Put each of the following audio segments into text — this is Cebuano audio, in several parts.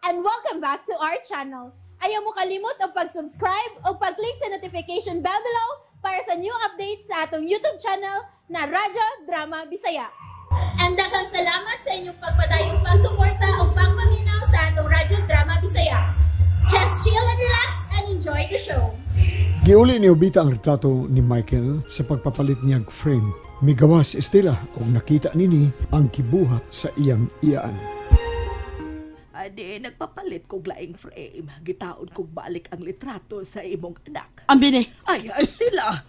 And welcome back to our channel. Ayaw mo kalimot og pag-subscribe o pag-click sa notification bell below para sa new updates sa atong YouTube channel na Radyo Drama Bisaya. And daghang salamat sa inyong pagpadayong pagsuporta o pagpaminaw sa atong Radyo Drama Bisaya. Just chill and relax and enjoy the show. Giuli ni Jovita ang retrato ni Michael sa pagpapalit niyag frame. Migawas si Estela og nakita nini ang kibuhat sa iyang iyaan. Adi, nagpapalit kog laing frame. Gitaon kog balik ang litrato sa imong anak. Ambi ni. Ay, Estela!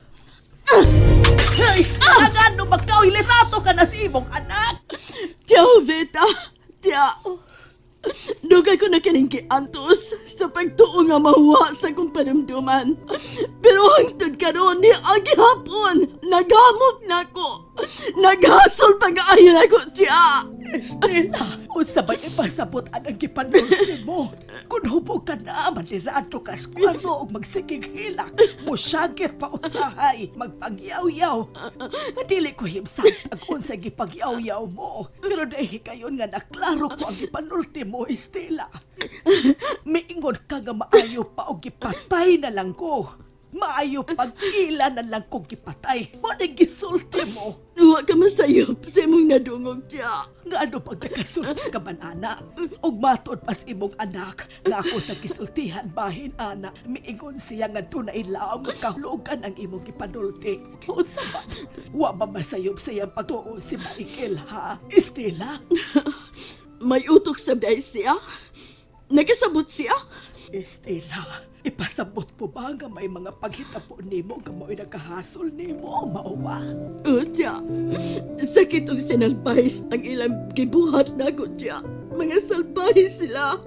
Ay, ah! Ano magkaoy litrato ka na sa imong anak? Tiyaw, Vita. Tiyaw. Dugay ko na kining giantos sa pagtuo nga mahuwa sa kong panumduman. Pero hangtod karon ni agihapon, nagamok na ko. Naghasol pag-aayo na ko, tiya. Estela, unsa bay ipasabot ang gipanulti mo? Kung hubog ka na, manlirado ka sa kwarto og magsigig hilak. Musyagit pa usahay, magpagyaw-yaw. Dili ko himsat ang unsa gipagyaw-yaw mo. Pero dahil kayon nga naklaro ko ang gipanulti mo, Estela. Miingon ka nga maayo pa og gipatay na lang ko. Maayo pag ila na lang kong gipatay. Mo na gisulti mo. Wa ka masayop sa imong nadungog, tiya. Nga ano pag nakasulti ka man, ana? Og matod pas imong anak nga ako sa gisultihan bahin, ana. Miingon siya nga dunay laom nga kahulugan ang imong gipanulti. Unsa ba? Wa ba masayop sa iyang pagtuo si Michael, ha? Estela? May utok sa day siya. Nagasabot siya. Estela, ipasabot po ba nga may mga paghitabo nimo nga mao'y nagkahasol nimo, mao ba? O, tiya. Sakit og sinalbahis ang ilang gibuhat nako, tiya. Mga salbahe sila.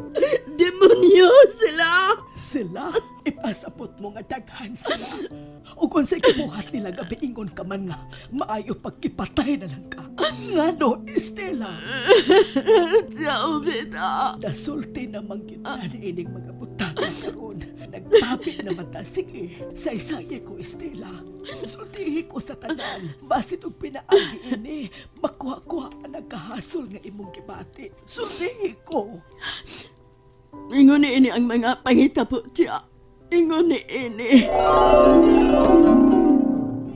Demonyo sila. Sila, ipasabot mo nga daghan sila. O kung sa gibuhat nila gabi ingon ka man nga, maayo pagkipatay na lang ka. Ngano, Estela? Tiya, Obita. Nasulti naman gyud na ining mga butang karon. Nagtabi naman ta. Sige, saysaya ko, Estela. Sultihi ko sa tanan. Basin og pinaagi ini, makuha-kuha ang nagkahasol nga imong gibati. Sultihi ko. Ingon ni ini ang mga pangitabo, tiya. Ingon ni ini.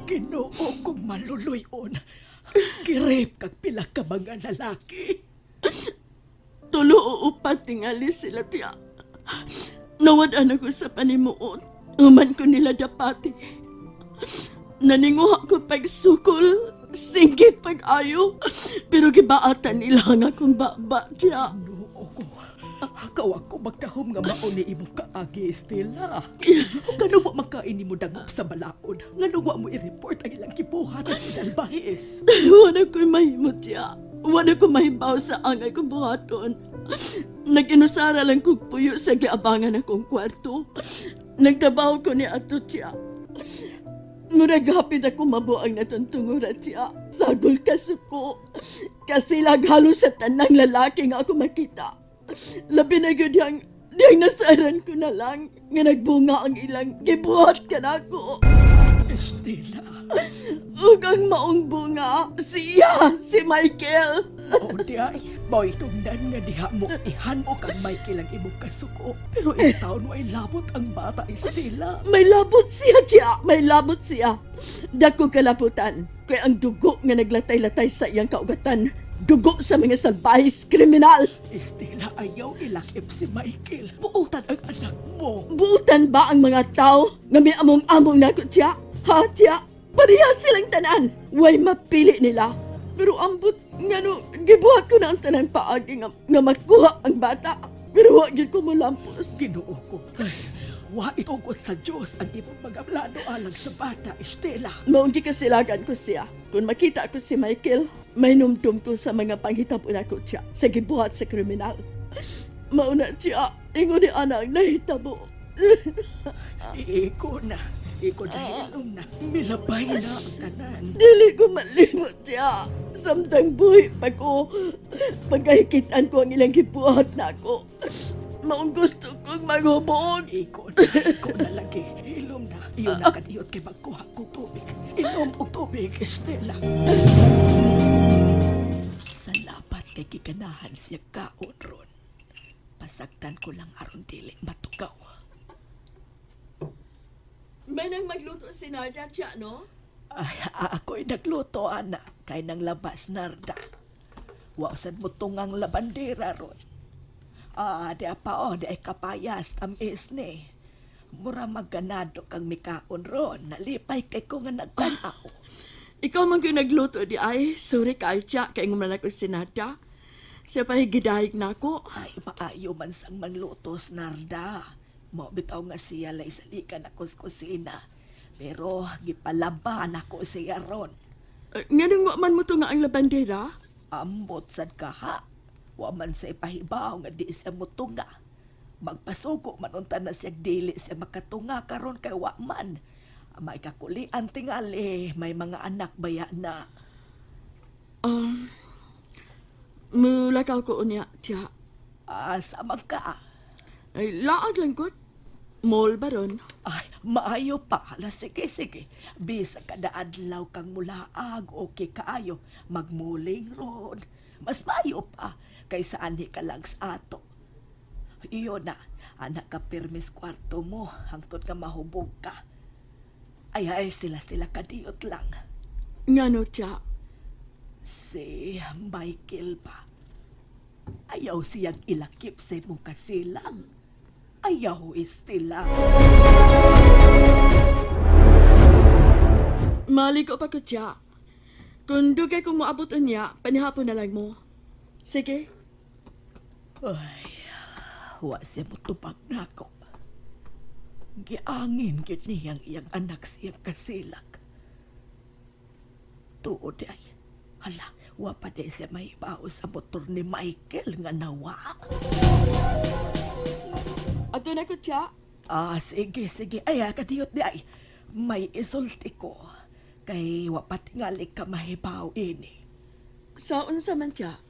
Ginoo kong maluluyon. Girip kag pila ka mga lalaki. Tulo o upat tingali sila, tiya. Nawad-an ako sa panimuot. Human ko nila dapati. Naninguha ko pagsukol, singgit pag-ayo. Pero gibaatan nila ang akong baba, tiya. Ginoo ko. Hakaw ako magdahom nga mao ni imong kaagi, Estela. O ngano wa makain nimo dangop sa balaod? Ngano wa mo i-report ang ilang gibuhat sa sinalbahis? Wala ko'y mahimo, tiya. Wala ko mahibaw sa angay kong buhaton. Nag-inusara lang kong puyo sa giabangan akong kwarto. Nagtrabaho ko ni ato, tiya. Murag hapit ako mabuang natuntungura, tiya. Sagol kasuko. Kasi halos sa tanang lalaki nga ako makita. Labi na gyud diyang nasaran ko na lang nga nagbunga ang ilang gibuhat ka nako. Estela. Ug ang maong bunga, siya, si Michael. O di ay, mao'y tungdan nga diha mo ihan mo kang Michael ang imong kasuko. Pero taon way labot ang bata, Estela. May labot siya, tiya. May labot siya. Dako kalabutan. Kaya ang dugo nga naglatay-latay sa iyang kaugatan. Dugo sa mga salbahis kriminal. Estela, ayaw ilakip si Michael. Buutan ang anak mo. Buutan ba ang mga tao nga may among-among nako, tiya? Ha, tiya? Pareha silang tanan. Way mapili nila. Pero ambot nga no, gibuhat ko na ang tanang paagi nga makuha ang bata. Pero wa gyud ko molampos. Ginoo ko. Ay, wa itugot sa Diyos ang imong mga plano alang sa bata, Estela. Maong gikasilagan ko siya. Kung makita ko si Michael, may numdum ko sa mga panghitabo nako siya sa gibuhat sa kriminal. Mauna siya, ingon ni ana ang nahitabo. Iko na. Iko na, hilom na. Milabay na ang tanan. Dili ko malimot siya. Samtang buhi pa ko, pagkahikitan ko ang ilang gibuhat nako. Maong gusto kong maghubog. Iko na lagi. Hilom na. Iyo na kadiyot kay magkuha ko tubig. Inom og tubig, Estela. Salapat kay giganahan siya kaon ron. Pasagdan ko lang aron dili matugaw. May nang magluto si Narda, tiya, no? Ay, ako'y nagluto, ana. Kay nang labas, Narda. Wa sad mo tungang labandera ron. Ah, di pa oh, di ay kapayas, tamis ni. Mura magganado kang mikaon ron. Nalipay kay ko nga nagtanaw. Ikaw man gyud nagluto di ay. Sorry kay tiya, kay ngumanak ko si Narda. Siya pa higidahig na ako. Ay, maayo man sang manlutos, Narda. Mo bitaw nga siya lay salikan ako sa kusina. Pero gipalaban ako siya ron. Nganong wa man mo to nga ang labandera? Ambot sad ka ha. Wa man sa ipahibaw nga di siya mutunga. Magpasugo man unta na siya dili siya makatunga karon kay wa man. May kakulian tingali, may mga anak baya na. Mulakaw ko unya, tiya. Ah, sama ka. Ay, laag lang ko. Mall ba ron? Ay, maayo pa. Hala, sige, sige. Bisa kada adlaw kang mulaag, okay kaayo. Magmuling ron. Mas maayo pa kaysa ani ka lang sa ato. Iyo na, anak ka pirmis kwarto mo, hangtod ka mahubog ka. Ay, ay, stila-stila kadiyot lang. Ngano, tiya? Si Michael pa. Ayaw siyang ilakip sa imong kasilang. Ayaw, Estela. Maliko pa ko, tiya. Kung dugay kong moabot unya, panihapon na lang mo. Sige. Ay, wa siya mutubag nako. Giangin gyud niyang iyang anak siyang kasilag. Tuod ay, hala, wa pa di siya mahibaw sa motor ni Michael nga nawa. Ato na ko, tiya. Ah, sige, sige. Ay, kadiyot di ay. May isulti ko. Kay wa pa tingali ka mahibaw ini. Sa unsa man, tiya?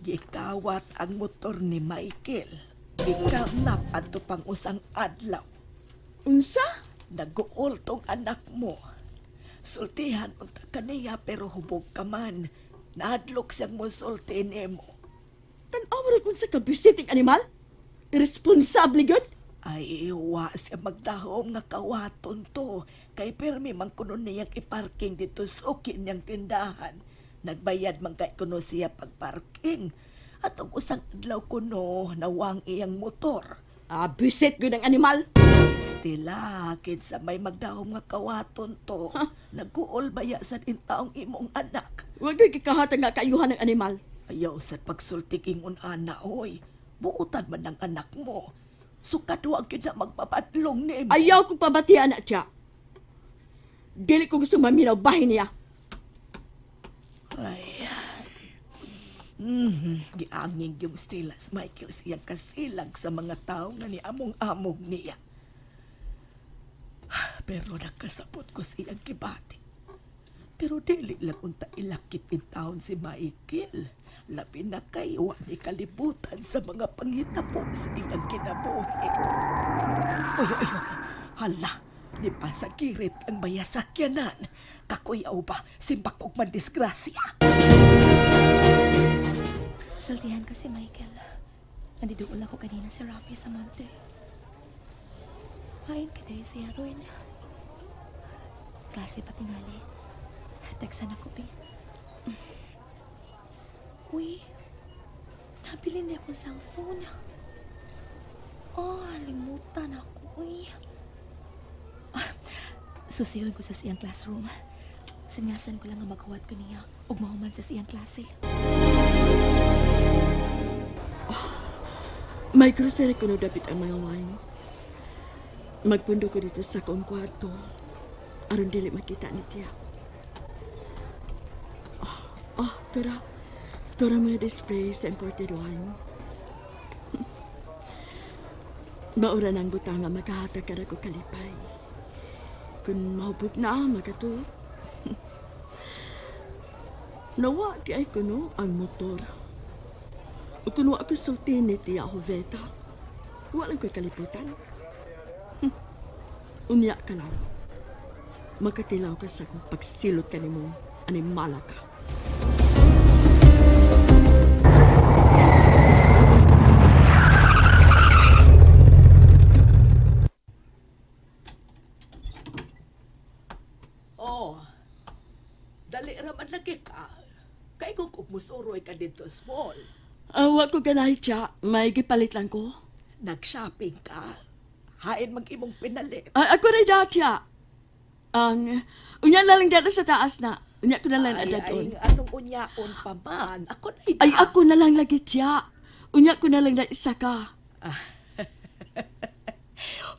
Gikawat ang motor ni Michael. Gikarnap adto pang usang adlaw. Unsa? Naguol tong anak mo. Sultihan unta kaniya pero hubog ka man. Nahadlok siyang mosulti nimo. Tan-aw ra kun sa kabisiting animal? Irresponsable gyud? Ay, wa siya magdahom nga kawaton to. Kay pirmi man kuno niyang iparking dito sa uki niyang tindahan. Nagbayad man kay kuno siya pagparking. At ang usang adlaw kuno nawang iyang motor. Ah, bisit gyud ang animal. Stila, kinsa may magdahom nga kawaton to. Naguol baya sa intaong imong anak. Wa gyud gikahatag nga kaayuhan ng animal. Ayaw sa pagsultig ingon ana, oy. Buutan man ang anak mo. Sukad wa gyud na magpabadlong nimo. Ayaw kong pabatian na, tiya. Dili ko gusto maminaw bahin niya. Ay. Giangin yung Stella Michael siyang kasilag sa mga tao nga ni among-among niya. Pero nakasabot ko siyang gibati. Pero dili lang unta ilakip in taon si Michael. Labi na kay wa ni kalibutan sa mga panghitabo sa iyang kinabuhi. Uy, uy, uy. Hala, di pa sa kirit ang bayasakyanan. Kakuyaw ba, simbak og mandisgrasya. Sultihan ko si Michael. Nandiduol ako kanina si Rafi sa monte. Main ka dahil siya, Ruin. Klase pa tingali. Teksan ako, Bi. Uy, nabili niya akong cellphone. Oh, limutan ako, uy. Ah, susiyon ko sa siyang classroom. Sinyasan ko lang ang maghuwat ko niya ug mahuman sa siyang klase. May grocery ko no dapit ang mga wine. Magpundo ko dito sa akong kwarto. Aron dili makita ni tiya. Oh, tura. Tura mga display sa imported wine. Maura nang butang nga makahatag ka ko kalipay. Kung mahubog na, magatuo. Nawa di ay kuno ang motor. O kung wa ko sulti ni Tia Joveta, wa lang ko'y kaliputan. Unya ka lang. Makatilaw ka sa akong pagsilot ka nimo, animala ka. dito small? Wa ko ganahi, tiya. May gipalit lang ko. Nag-shopping ka? Hain mag imong pinalit. Ay, ako rin da, tiya. Ang, unya na lang dito sa taas na. Unya ko na lang Ay, ada ay, doon. anong unyaon pa man? Ako na Ay, ako na lang lagi, tiya. Unya ko na lang na isa ka.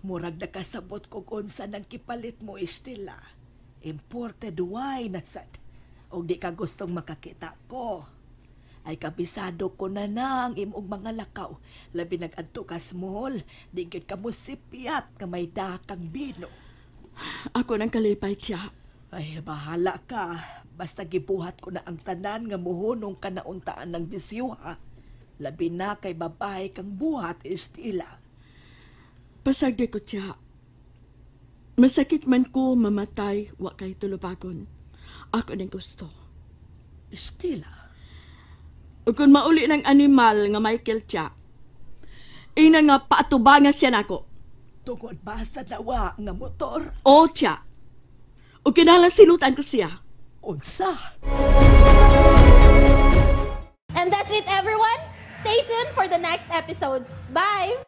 Murag nakasabot ko kung unsa nang kipalit mo, Estela. Imported wine na sad. Og di ka gustong makakita ko. Ay kabisado ko na nang imong mga lakaw. Labi nag-adto ka small, di gyud ka mo sipyat nga may dakang bino. Ako nang kalipay, tiya. Ay, bahala ka. Basta gibuhat ko na ang tanan nga muhunong ka na untaan ng bisyo, ha. Labi na kay babae kang buhat, Estela. Pasagdi ko, tiya. Masakit man ko mamatay, wa kay tulubagon. Ako nang gusto. Estela? Ug kung mauli ng animal nga Michael, tiya, ina nga paatubangan siya nako. Tungod ba sa nawa nga motor? O, tiya. Ug kinahanglan silutan ko siya. Unsa? And that's it, everyone. Stay tuned for the next episodes. Bye!